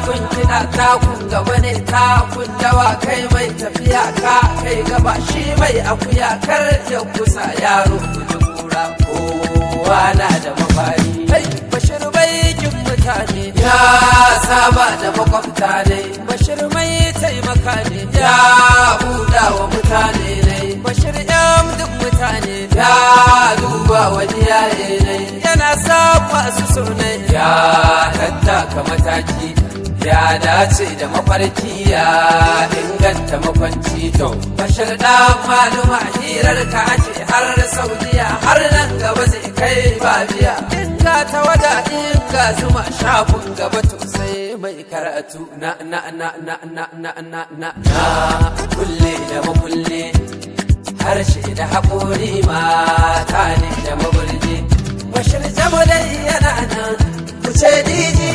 Takun kiɗa takun gaba ne, takun dawa. Kai mai tafiya ka kai gaba, shi mai akuya kar ya kusa. Yaro guji kura, kowa na da mafari. Kai Bashir baikin mutane, ya saba da makwabta ne. Bashir mai taimaka ne, ya buɗa wa mutane ne. Bashir yan duk mutane, ya duba wani yaye ne, yana sa masu sunai, ya tattaka mataki, ya dace da mafarki, ya inganta makwanci. To Bashir da maluma, hirar ka ake har Saudiya, har nan gaba zai kai babiya. In ga tawada, in ga zuma, shafin gaba to sai mai karatu. Na na na na na na na na na kulle da makulle, harshe da haƙori, mata ne da maburji. Bashir Jamalai yana nan, kuce diji.